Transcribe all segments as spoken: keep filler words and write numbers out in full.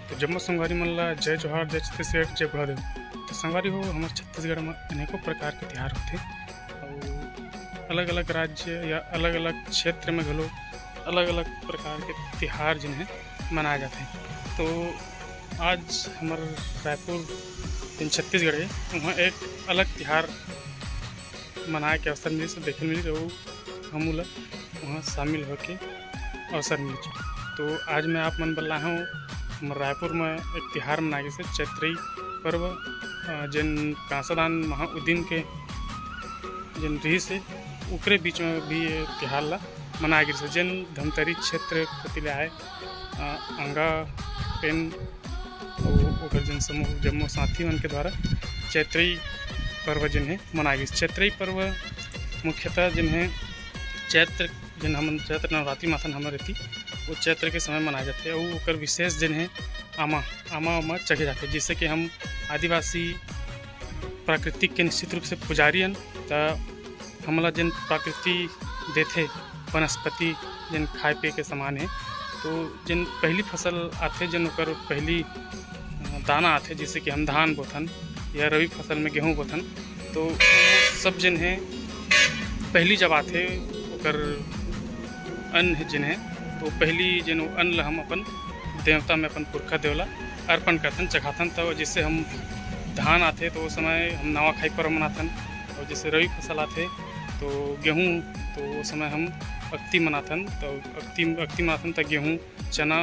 तो जम्मो संगवारी मन ला जय जोहार, जय छत्तीसगढ़, जय बुढ़ादेव। तो संगवारी हो, हमर छत्तीसगढ़ में अनेकों प्रकार के तिहार होथे, अउ अलग-अलग राज्य या अलग-अलग क्षेत्र में घलो अलग-अलग प्रकार के तिहार जेन हे मनाए जाथे। तो आज हमर रायपुर जेन छत्तीसगढ़ हे, उहाँ एक अलग तिहार मनाए के अवसर मिलिस, देखे मिलिस, अउ हमू ला उहाँ शामिल होके अवसर मिलिस। तो आज मैं आप मन बर लाए हूँ हमर रायपुर में एक तिहार मनाए गिस हे, चैत्री पर्व, अ, जेन कांसादान महाउदीन के जेन रिहिस हे, ओकरे बीच में भी ये तिहार ला मनाए गिस हे, जेन धमतरी क्षेत्र कोति ले आए, अ, अंगा पेन अउ ओकर जेन समूह जम्मो साथी मन के द्वारा चैत्री पर्व जेन हे मनाए गिस। चैत्री पर्व मुख्यतः जेन हे चैत्र, जेन हमन चैत्र नवरात्रि माथन हमर एती, वो चैत्र के समय मनाए जाथे। अउ ओकर विशेष जेन हे आमा, आमा, आमा चघे जाथे, जिससे कि हम आदिवासी प्राकृतिक के निश्चित रूप से पुजारी हन, त हमला जेन प्रकृति देथे, वनस्पति, जेन खाए पिए के सामान हे, तो जेन पहली फसल आथे, जेन ओकर पहली, अ, दाना आथे, जैसे कि हम धान बोथन या रबी फसल में गेहूँ बोथन, तो वो सब जेन हे पहली जब आथे, ओकर अन्न जेन हे, तो पहली जेन वो अन्न ल हम अपन देवता में, अपन पुरखा देव ला अर्पण करथन, चघाथन। तो जैसे हम धान आथे, तो वो समय हम नवाखाई पर्व मनाथन, और जैसे रबी फसल आथे, तो गेहूँ, तो वो समय हम अक्ति मनाथन। तो अक्ति, अक्ति मनाथन, तो गेहूँ, चना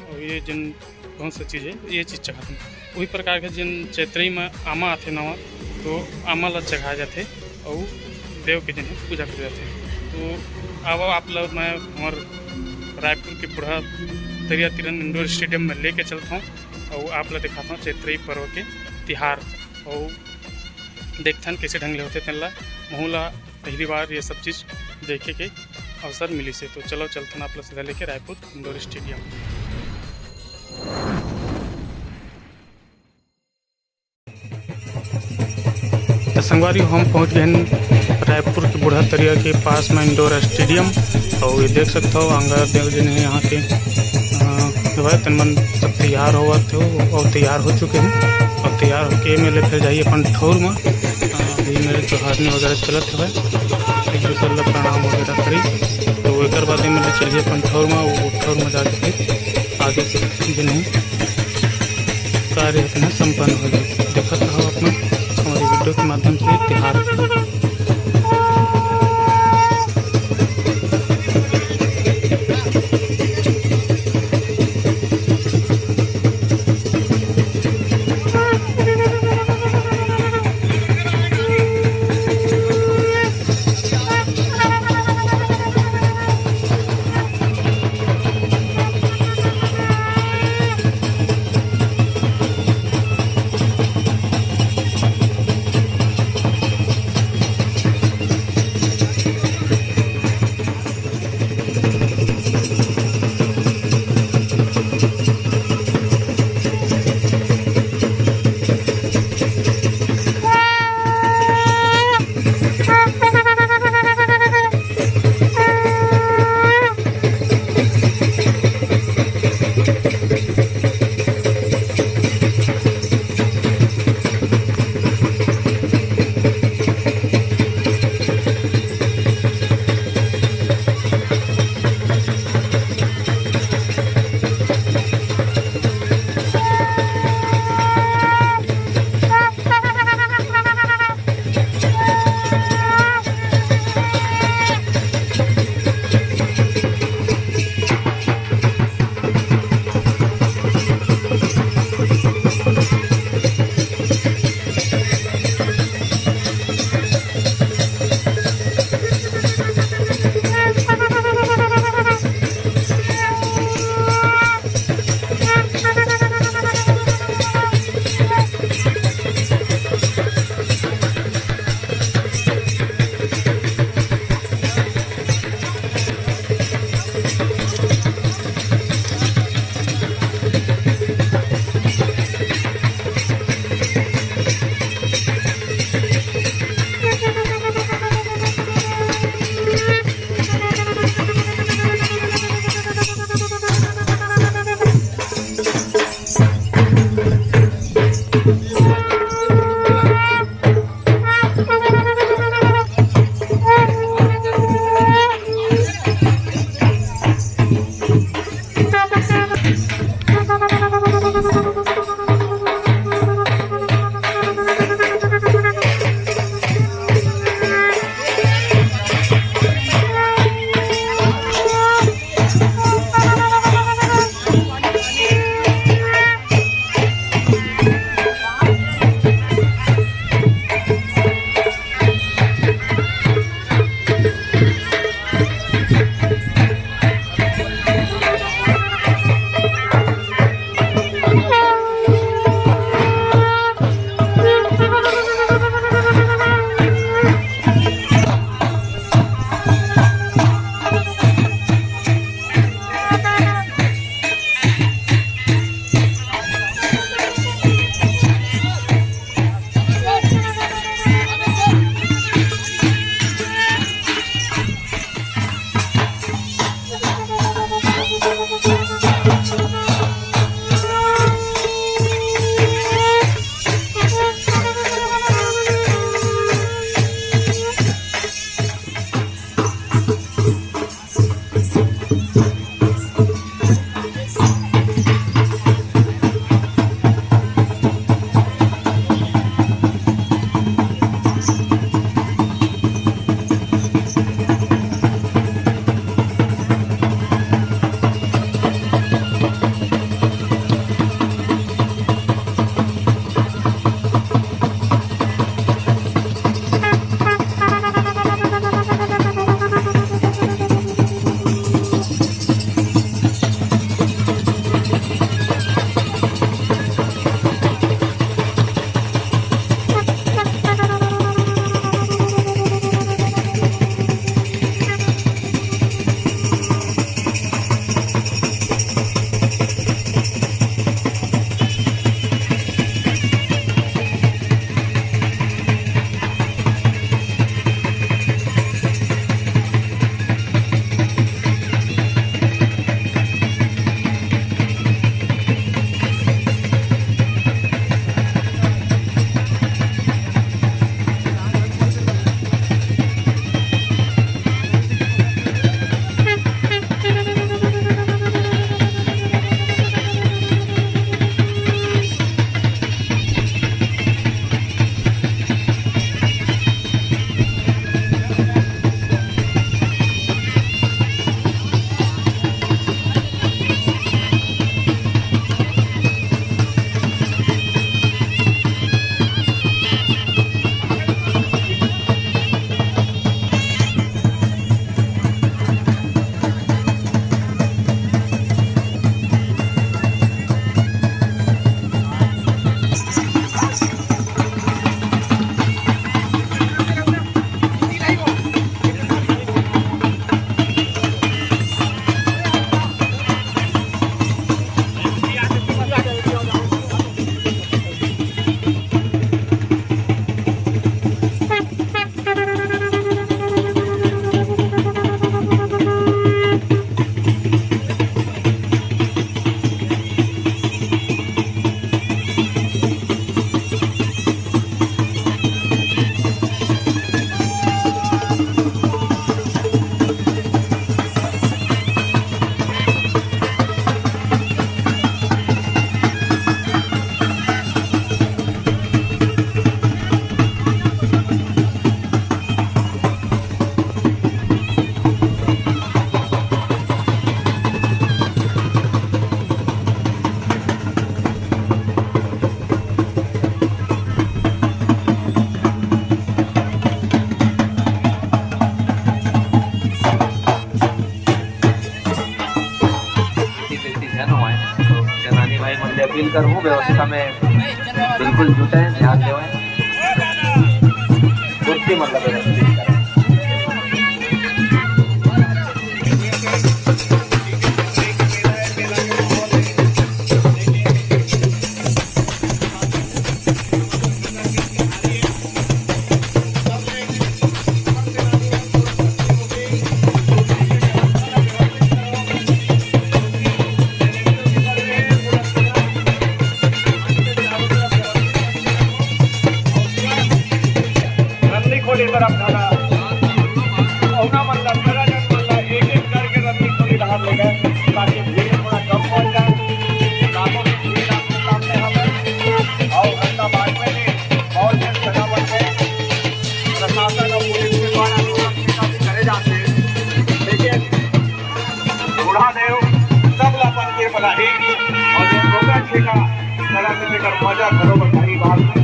और ये जिन बहुत सा चीज़ है, ये चीज़ चघाथन। वही प्रकार के जिन चैत्रई में आमा आथे नवा, तो आमा ला चघाए जाथे और देव के जिन है पूजा करे जाथे। तो अब आप लोग मैं हमर रायपुर के बूढ़ा तरिया तीरन इंडोर स्टेडियम में लेके चलता हूँ और आप ला दिखाता हूँ चैत्रई पर्व के तिहार और देखथन कैसे ढंग ले होथे तेन ला। महू ला पहली बार ये सब चीज़ देखे के अवसर मिलिस हे। तो चलो चलथन आप ला सीधा लेके रायपुर इंडोर स्टेडियम। तो संगवारी, हम पहुंच गए हैं रायपुर के बूढ़ा तरिया के पास में इंडोर स्टेडियम। और ये देख सकते हो अंगार देव जिन हे यहाँ के, अ, जो है तन मन सब तैयार होवत हो और तैयार हो चुके हैं। और तैयार होके एमे ले फिर जाही अपन ठौर में। अ, अभी मेरे जोहारनी वगैरह चलत हवय, एक दूसर ला प्रणाम वगैरह करी। तो एकर बाद एमे ले चलिए अपन ठौर में, वो ठौर में जाके फिर आगे जिन हे कार्य अपना संपन्न हो जाए। देखत रहो आप मन हमारी वीडियो के माध्यम से तिहार। भाई मन ले अपील करहूँ, व्यवस्था में बिल्कुल जुटे, ध्यान देवे, कुर्सी मतलब व्यवस्थित करें। रन्नी खोली तरफ धारा। औना मन ला, सगा जन मन ला एक एक करके रन्नी खोली डहार ले गए, ताकि भीड़ थोड़ा कम हो जाए। लाखों की भीड़ आपके सामने हवे। और घंटा बाद में भी बहुत जन सजावट में प्रशासन और पुलिस के द्वारा सुरक्षा भी करे जाते हैं, लेकिन बूढ़ा देव सब ला अपन के बलाही और ये छोटा छेका तरह से लेकर मजा घरों में भाई बात।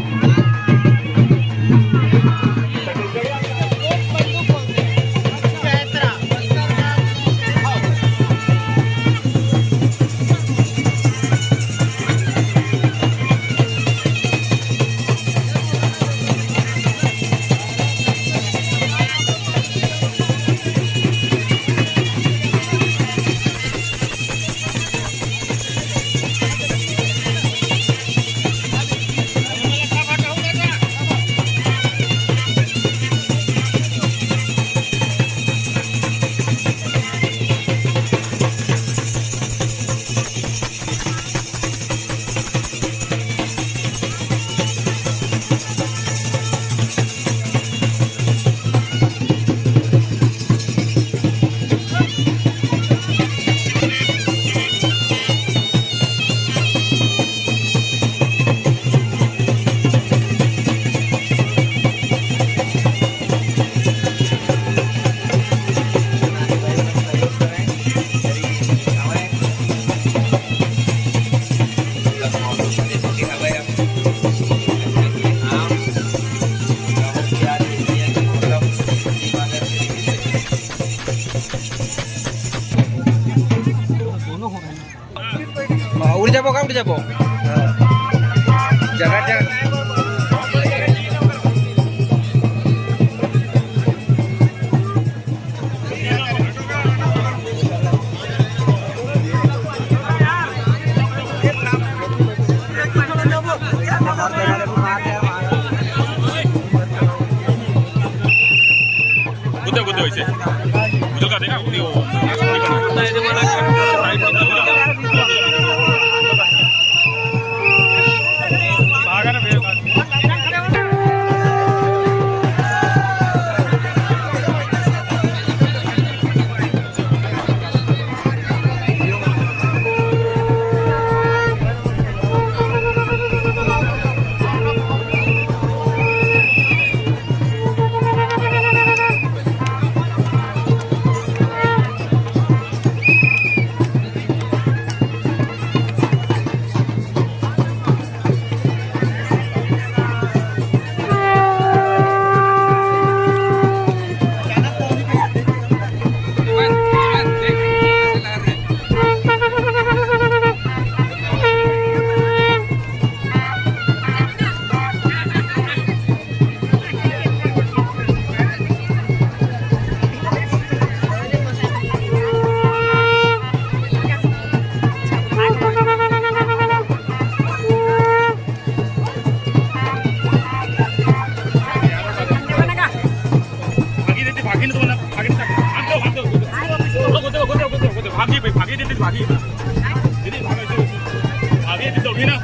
उड़ जाबो का, उड़ जाबो। जगह, जगह। বুঝতে, বুঝতে হয়েছে। বুঝতে পারছি না, উনি ও भागी भाई, भागी दीदी, भागी। दीदी, भागी, भागी दीदी, अभी ना।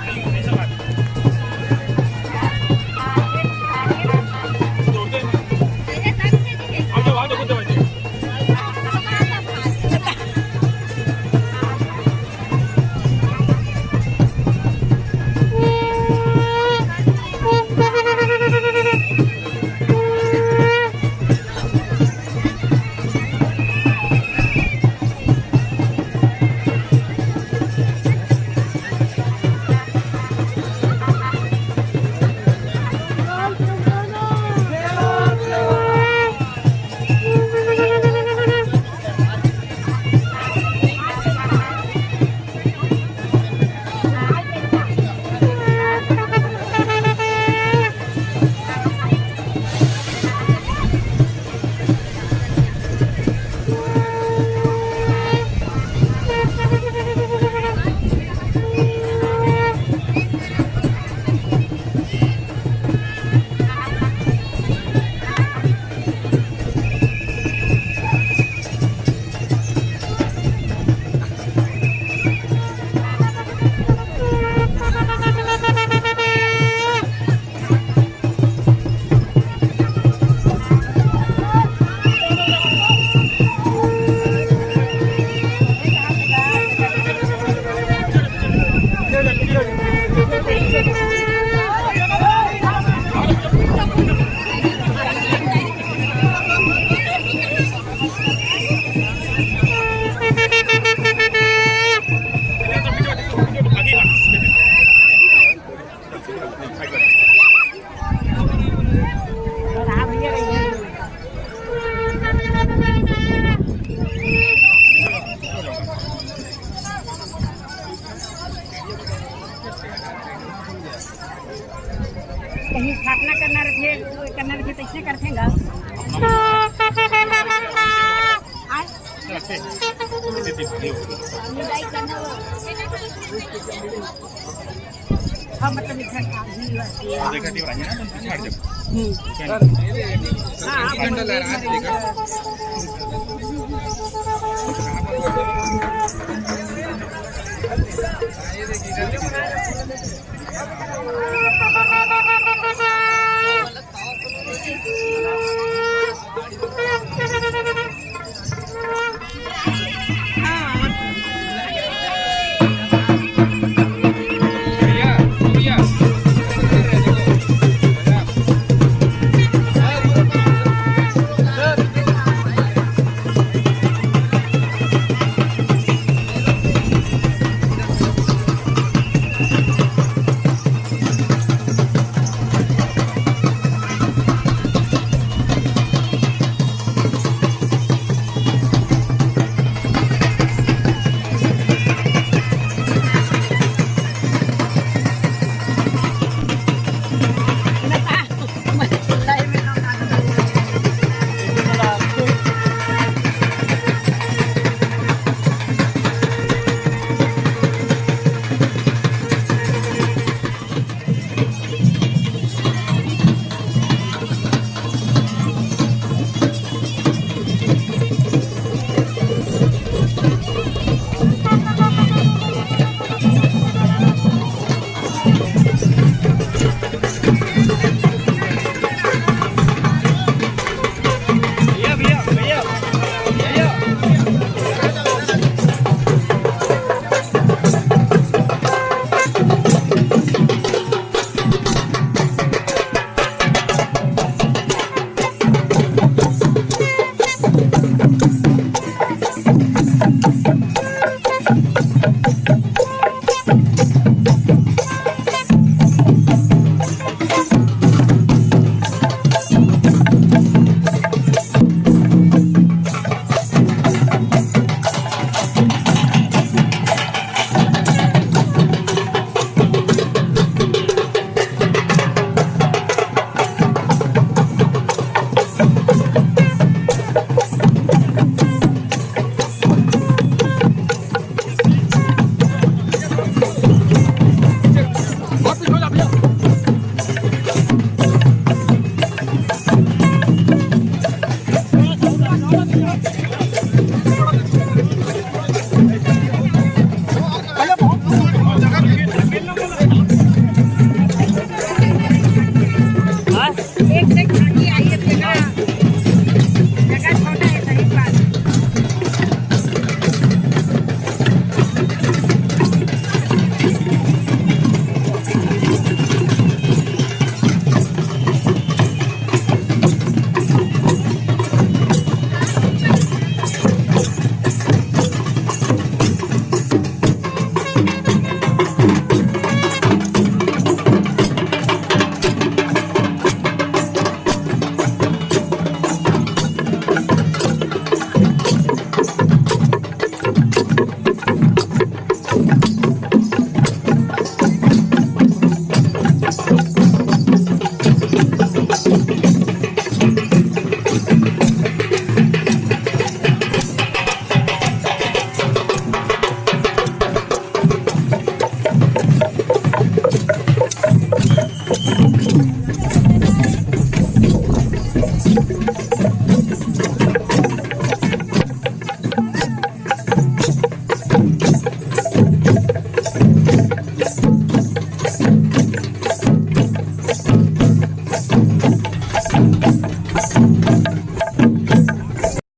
कहीं स्थापना करना रहिथे, करना रहिथे, तइसने करथे गा। आय? विदाई करना हो। हाँ, मतलब इधर का भी हुआ कि देखा, दीवार है ना, तो झाड़ जब। हम्म। हाँ, एक घंटा ला रहा है, देखा।